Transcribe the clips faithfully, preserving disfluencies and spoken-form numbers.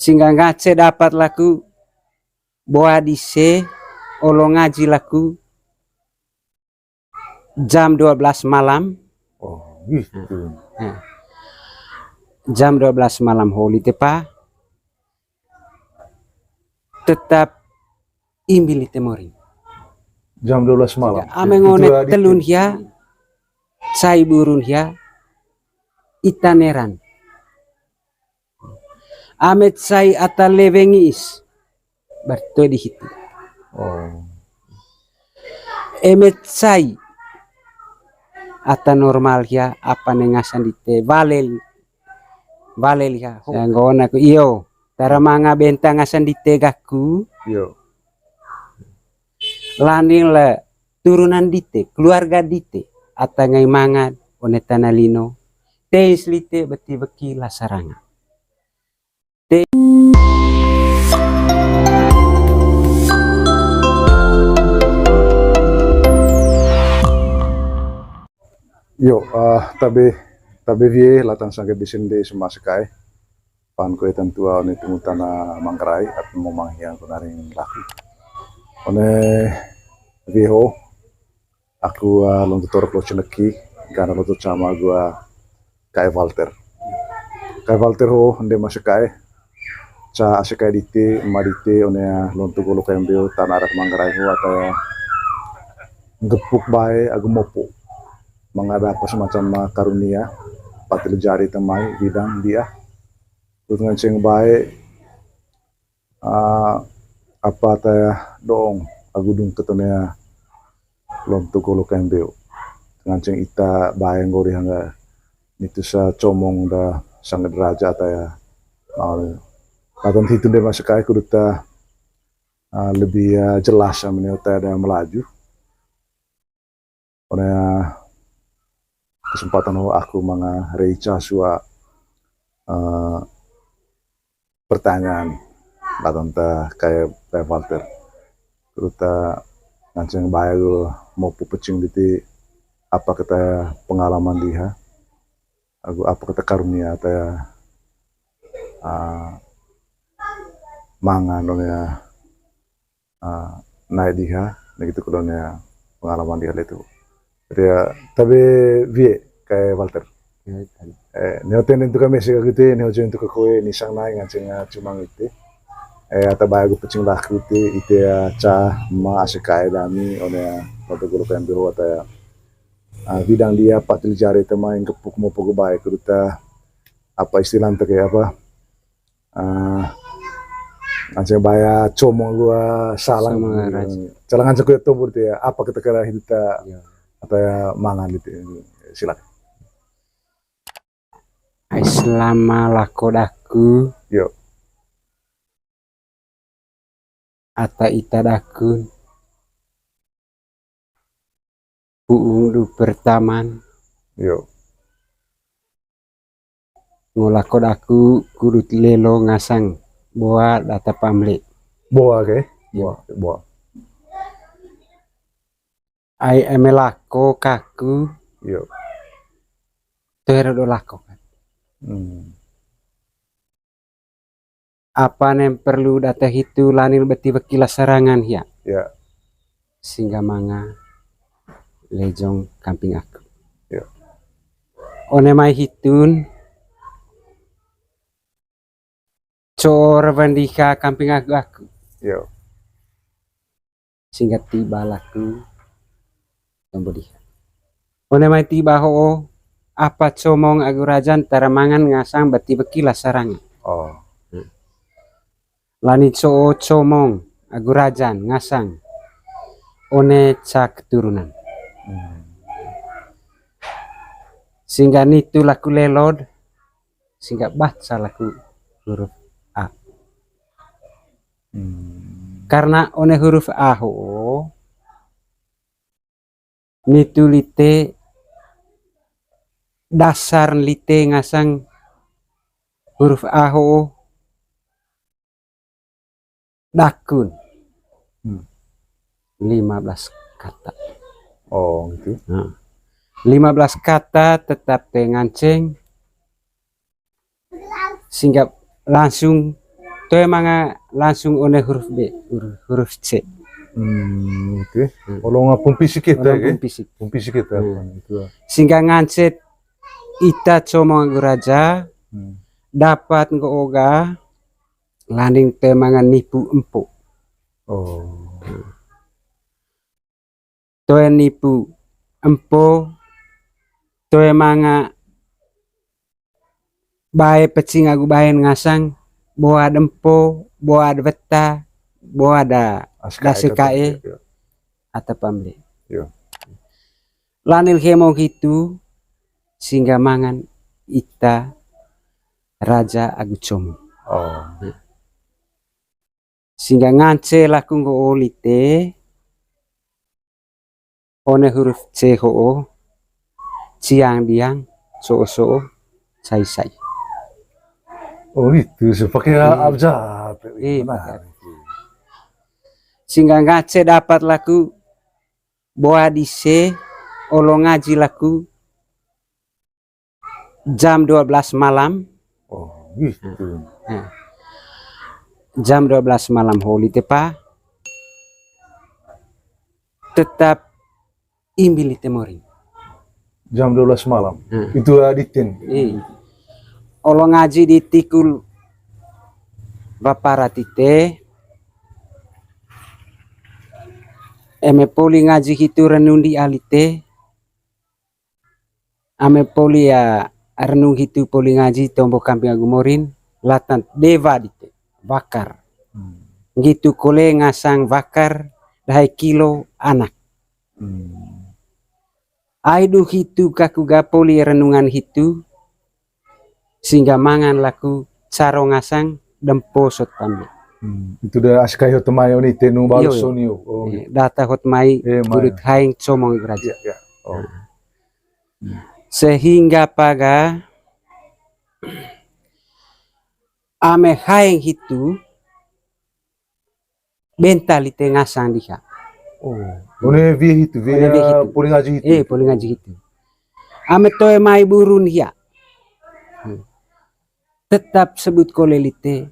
Singga ngace dapat laku boa dise olo ngaji laku jam dua belas malam. Oh, gitu. Nah, jam dua belas malam ho lite pa. Tetap imbil lite moring. Jam dua belas malam. Ame ngone telun hia, cai burun hia, ita neran. Ame cai ata lewe ngiis, berarti di hitu. Oh. Eme cai ata normal hia, apa ne ngasan dite, walel, walel hia. Sanggo naku iyo, tara manga benta ngasan dite gaku. Iyo. Laning le turunan dite, keluarga dite, ata ngai mangan one tana lino, teis lite beti weki la saranga. Te- Yo, ah, tabe, tabe wie latan sangge di sende sema sekai. Pan ko etan tua one tungu tana Manggarai, at mo manghiang ko naring laku. One wie ho, aku, ah, lonto torok lo ceneki, karena lonto cama gua Kae Walter. Kae Walter ho, ende masa kae. Ca ase kae dite, ma dite, one, ah, lonto golo kae mbeo, tana adat Manggarai ho, ata, ah, gepuk bae, agu mopo. Mangada apa semacam, ah, karunia, patil jari temai, bidang dia. Terus nganceng bae, ah, apa taya doong, agu dung ketone, ah, lonto golo kae mbeo. Nganceng ita bae nggori hangga nitu sa comong da sangga deraja taya. Mau latan hitu nde masa kae kudu ta, ah, lebih, ah, jelas sama ne taya da melaju. One, ah, kesempatan ho aku manga Reica sua, eh, pertanyaan latan ta kae, kae Walter. Terus ta nganceng bae lo mau pupecing diti apa kita pengalaman diha. Agu apa kita karunia ta, ah, mangan one, ah, nai diha, na gitu kudone pengalaman diha letu. Jadi ya, tabe wie kae Walter. Ya, tadi. Eh, neo tenen tu kami sih gitu, neo join tu ke kue, ni sang nai nganceng, ah, cuma gitu. Eh, ata bae gu pecing lah gitu, ite, ah, ca, ma, ase kae dami, one, ah, Walter gulu kae mbeo, ata, ah, bidang dia, patil jari, tema, yang kepuk, mau pogo bae, kudu ta, apa istilah ente kayak apa? Ah, nganceng bae comong gua salang. Sama raja. Calang nganceng kuya tombol dia. Apa kita kira hita, iya, apa ya mangan gitu. Silakan. Ai selama lako daku. Yo. Ata ita dakun. Pu'ung du pertaman. Yo. Ngo lako daku kudu lelo ngasang boa data pamle. Boa ke? Yo. Boa, boa. Ai eme lako kaku. Yo. Toero do lako kan. Hmm. Apa nem perlu data hitu lanil beti weki la sarangan hia. Ya. Singga manga lejong kamping aku. Ya. One mai hitun cor wendiha kamping aku aku. Ya. Singga tiba laku tombo diha. One mai tiba ho'o, apa comong agu rajan tara mangan ngasang beti weki la sarangan. Oh. Lani co'o comong agu rajan ngasang one ca keturunan. Hmm. Singga nitu laku lelod, singga baca laku huruf A. Hmm. Karena one huruf A ho'o, nitu lite dasar lite ngasang huruf A ho'o dakun. Hmm. Lima belas kata. Oh, gitu. Nah, lima belas kata tetap te nganceng. Singga langsung Toe manga langsung one huruf B, huruf, huruf C. Hmm, oke. Hmm. Olo nga pumpi sikit. Olo ya, pumpi sikit. Pumpi sikit ya, hmm, itu ya. Singga ngance ita Comong agu Raja, hmm, dapat nggo oga, landing toe manga nipu empo. Oh. Toe nipu empo, toe manga bae pecing agu baen ngasang, boad empo, boad weta, boad da-, askae, dasi kae, ya, ya, ata pamle. Ya. Lanil hemong hitu, singga mangan ita Raja agu Comong. Oh. Singga ngance laku nggo oli te, one huruf C ho'o, ciang diang, so'o so'o, sai sai. Oh, itu sih pakai, hmm, abjad. Iya, benar. Singga ngance dapat laku boa dise, olo ngaji laku jam dua belas malam. Oh, gitu. Nah, jam dua belas malam oli te pa. Tetap imbil ite moring. Jam dua belas malam. Hmm. Itu, eh, ditin. Iya. Olo ngaji di tikul bapara tite. Eme poli ngaji hitu renung di ali te. Ame poli ya renung hitu poli ngaji tombo kamping agu morin, latan dewa dite, wakar. Hmm. Nggitu kole ngasang wakar dahai kilo anak. Hmm. Ai du hitu kaku ga poli renungan hitu, singga mangan laku caro ngasang dempo sot pambe. Hmm. Itu da askae hot mai oni tenu balu soni. Iyo, iyo. Oh, eh, gitu. Data hot mai, eh, mai. Kudut haeng Comong agu Raja. Iya, iya. Oh. Nah. Sehingga paga ame haeng hitu bental ite ngasang diha. Oh, one wie hitu, wie, one wie hitu. Poli ngaji hitu. Eh, poli ngaji hitu. Ame toe mai burun hia. Hmm. Tetap sebut kole lite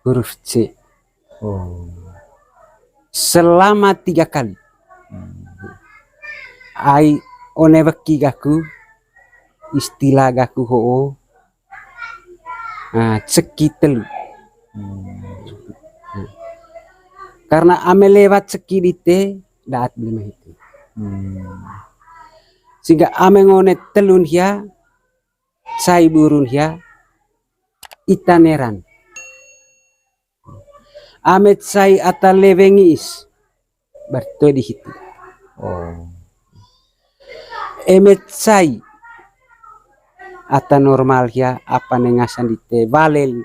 huruf C. Oh. Selama tiga kali. Hmm. Ai one weki gaku, istilah gaku ho'o, ah, ceki telu. Hmm. Karena ame lewat ceki dite, daat lima hitu. Hmm. Sehingga ame ngone telun hia, cai burun hia, ita neran. Ame cai ata lewe ngiis, berarti toe di hitu. Oh. Eme cai ata normal hia, apa ne ngasan dite, walel,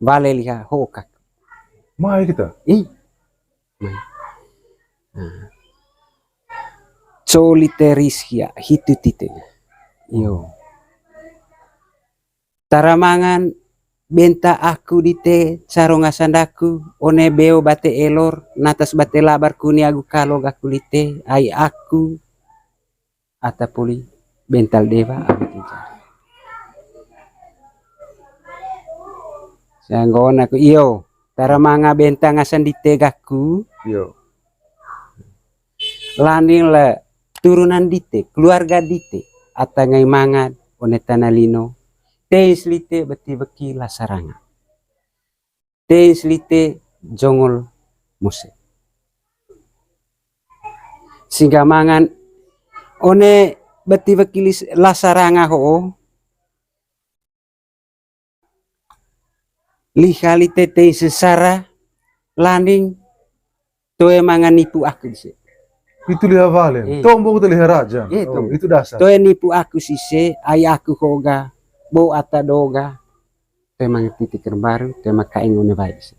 walel hia, hokak. Mai kita? Ih. Mai. Nah. Coli teris hia, hitu tite. Iyo. Tara mangan benta aku dite, caro ngasan daku, one beo bate elor, natas bate labar kuni agu kalo gaku lite, ai aku, ata poli, bental dewa, agu tija. Sanggon aku, iyo, tara manga benta ngasan dite gaku. Iyo. Landing le turunan dite, keluarga dite, ata ngai manga one tana lino, teis lite beti weki lasaranga. Teis lite jongol mose. Singga mangan one beti weki lis-, lasaranga ho'o, liha lite tei sesara, landing toe manga nipu aku dise. Itu liha walen. Eh. Tombo itu liha raja. Eh, oh, tombo. Itu dasar. Toe nipu aku sise, ai aku hoga, bo ata doga. Toe manga titi kerbaru, toe manga kaeng one wae dise.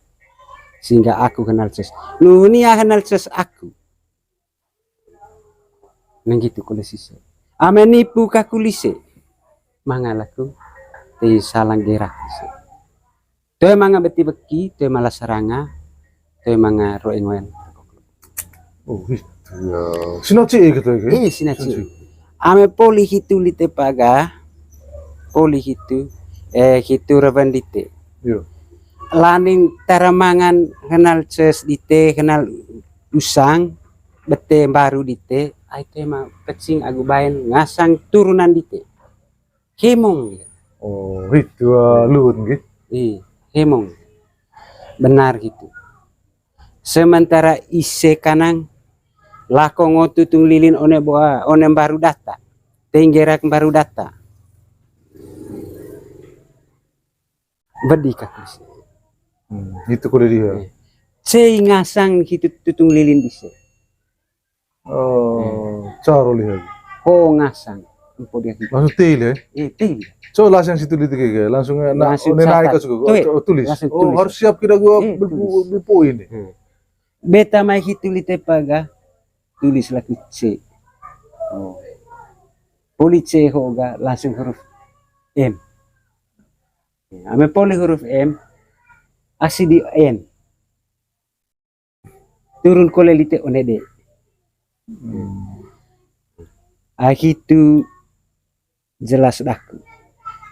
Sehingga aku kenal ses. Nuhuni ya kenal ses aku. Nenggitu kole sise. Ame nipu kaku lise. Manga laku tei salang gerak lise. Toe manga beti weki, toe mala saranga, toe manga roe ngoen. Oh, itu ya. Sinaci gitu ya? Eh, sinaci. Sinaci. Ame poli hitu lite paga, poli hitu, eh, hitu rewen dite. Iya. Landing tara mangan kenal ces dite, kenal usang, bete mbaru dite, ai toe ma pecing agu baen ngasang turunan dite. Hemong. Oh, itu, ah, luhut nggih. Ih, hemong. Benar gitu. Sementara ise kanang lako ngo tutung lilin one boa, one mbaru data. Tenggerak mbaru data. Wedi kaku dise. Hmm, itu kode dia. Eh. Cei ngasang hitu tutung lilin dise. Oh, caro lihat. Ho ngasang. Empo dia hitu. Langsung tei le? Eh, tei le. So, las yang situ lite ke, langsung na, langsung one naik catat. Ke suka. Tulis. Oh, tulis. Langsung tulis. Harus siap kira gua. Eh, berpu-, tulis. Berpoin nih. Hmm. Beta mai hitu lite paga, tulis laku C. Oh. Poli C ho ga langsung huruf M. Ame poli huruf M, asi di N. Turun kole lite one D. Hmm. Ai hitu jelas daku.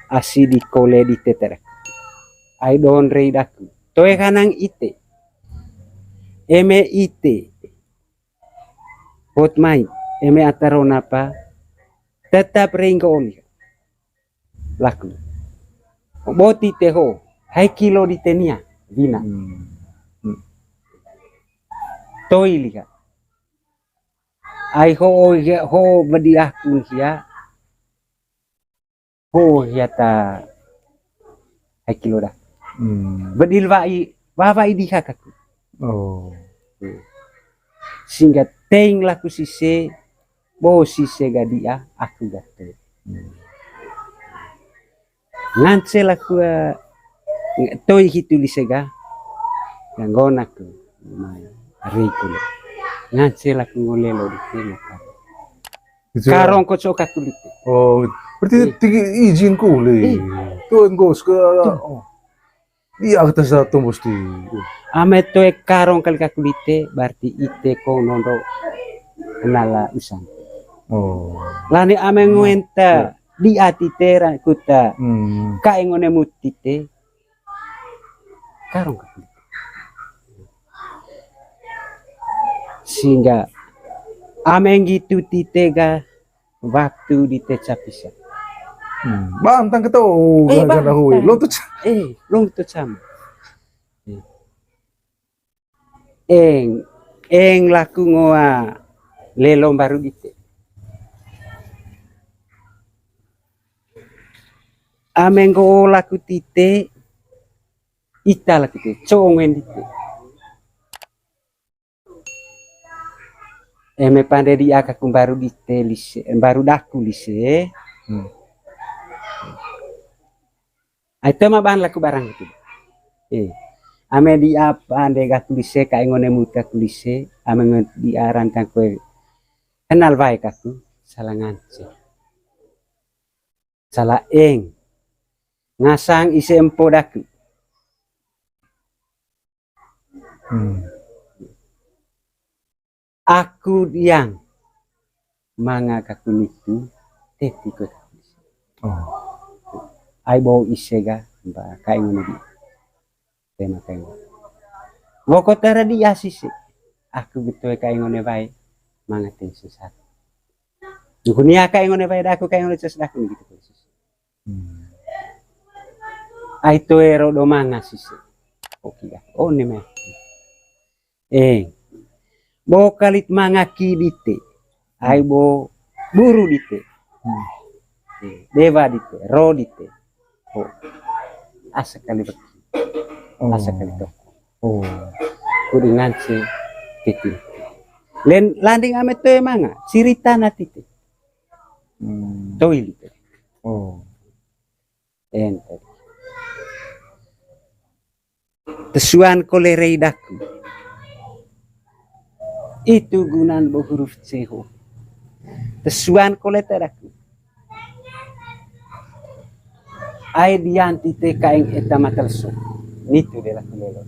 Asi di kole di teter. Ai don rei daku. Toe kanang ite. Eme ite. Hot mai. Eme ataro napa. Tetap rei nggo oli. Laku. Boti te ho. Hai kilo di tenia. Bina. Hmm. Hmm. Toi liha. Ai ho, ho, ho bedi akun hia. Ho hia ta hai kilo dah. Hmm. Bedil wa'i, wa wa'i diha kaku. Oh. Hmm. Singga teng laku sise, bo sise ga di'a, aku ga toe. Hmm. Ngance laku, eh, toi hitu lise ga, nggon aku. Mai, ari kule. Ngance laku ngolelo di kena. Itu karong ko coka kulit. Oh, berarti tinggi izin kule. Tuh, enggak suka. Oh. Iya, kita satu mesti. Ame toe karong kali kakulite, berarti ite ko nondo kenala usang. Oh. Lani ame nguenta di ati tera kuta. Hmm. Kae ngone mutite. Karong kakulite. Singga ame nggitu tite ga waktu di teca pisa. Hmm. Bantang keto, eh, gana hui. Bantang. Lontu ca-, eh, lontu cam. Eng, eng laku ngoa lelo mbaru dite. Ame nggo laku tite, ita laku tite, congen dite. Eme pande di'a kaku mbaru dite lise, mbaru daku lise. Hmm. Ai tema ban laku barang gitu. Eh, ame di'a pande gaku lise, kae ngone muta ku lise, ame nge-, di'a rantang kue kenal wae kaku, salah ngance. Salah eng. Ngasang ise empo daku. Hmm. Aku diang manga kaku nitu teti kue kaku. Oh. Ai bau ise ga, mba kae ngone di. Tema kae ngone. Woko tara di asisi. Aku getoe kae ngone wae. Manga ten sesat. Dukunia kae ngone wae daku kae ngone ces daku gitu. Hmm. Ai toe ro do manga sisi. Oke ya. Oh, ni me. Eh. Bo kalit manga ki dite. Ai bo buru dite. Hmm. Eh, dewa dite, ro dite. Oh. Asa kali beki. Oh. Asa kali toko. Oh. Kudu ngance kecil. Len landing ame toe manga, cirita na tite. Hmm. Toi lite. Oh. Ente. Tesuan kole rei daku. Itu gunan bo huruf C ho. Tesuan kole te daku. Ai dianti te kaeng eta mataleso. Nitu de laku lelo.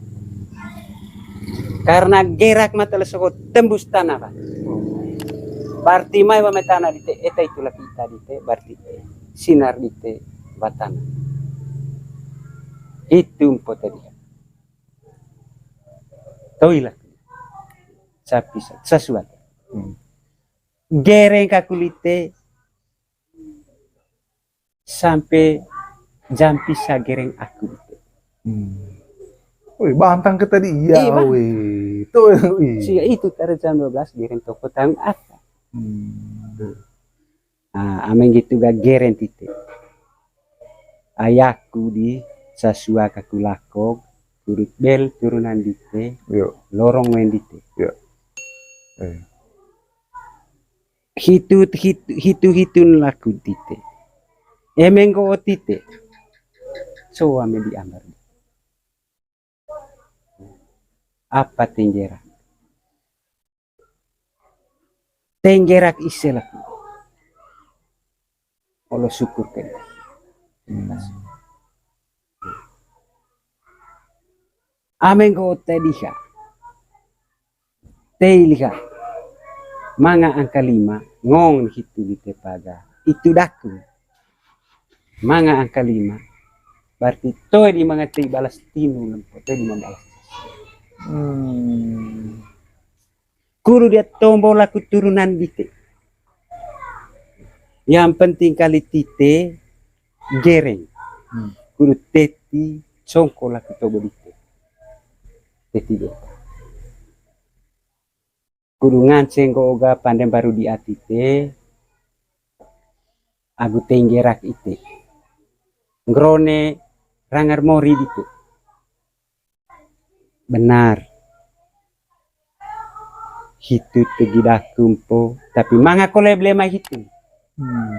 Karena gerak mataleso ko tembus tanah, Pak. Berarti mai wa me tanah dite, eta itu lagi ita dite, berarti sinar dite wa tanah. Itu mpo tadi. Toilah. Sapisa, sasuat. Hmm. Gereng kaku lite sampe jam pisa gereng aku lite. Hmm. Wih, bantang ke tadi, iya, eh, bantang. Wih. Tuh, wih. Sia itu tara jam dua belas gereng toko taung ata. Hmm. Ah, ame nggitu ga gereng tite. Ayaku di sasua kaku lako, kurut bel turunan dite, yo, lorong wen dite. Yo. Eh. Hitu, hitu, hitu, hitun laku tite. Eme nggo'o tite. So ame di ambar. Apa tenggerak? Tenggerak ise laku. Olo syukur ke. Hmm. Ame nggo'o te diha. Tei liha. Manga angka lima, ngong hitu lite paga. Itu daku. Manga angka lima. Berarti toe di manga tei balas tinu lempo, toe di manga balas. Hmm. Kudu dia tombo laku turunan dite. Yang penting kali tite gereng. Hmm. Kudu teti congko laku tobo dite. Teti deta. Kudu ngance nggo'o ga pande mbaru di ati te, agu tenggerak ite. Ngrone rangar mori dite. Benar. Hitu tegi daku mpo, tapi manga kole blema hitu. Hmm.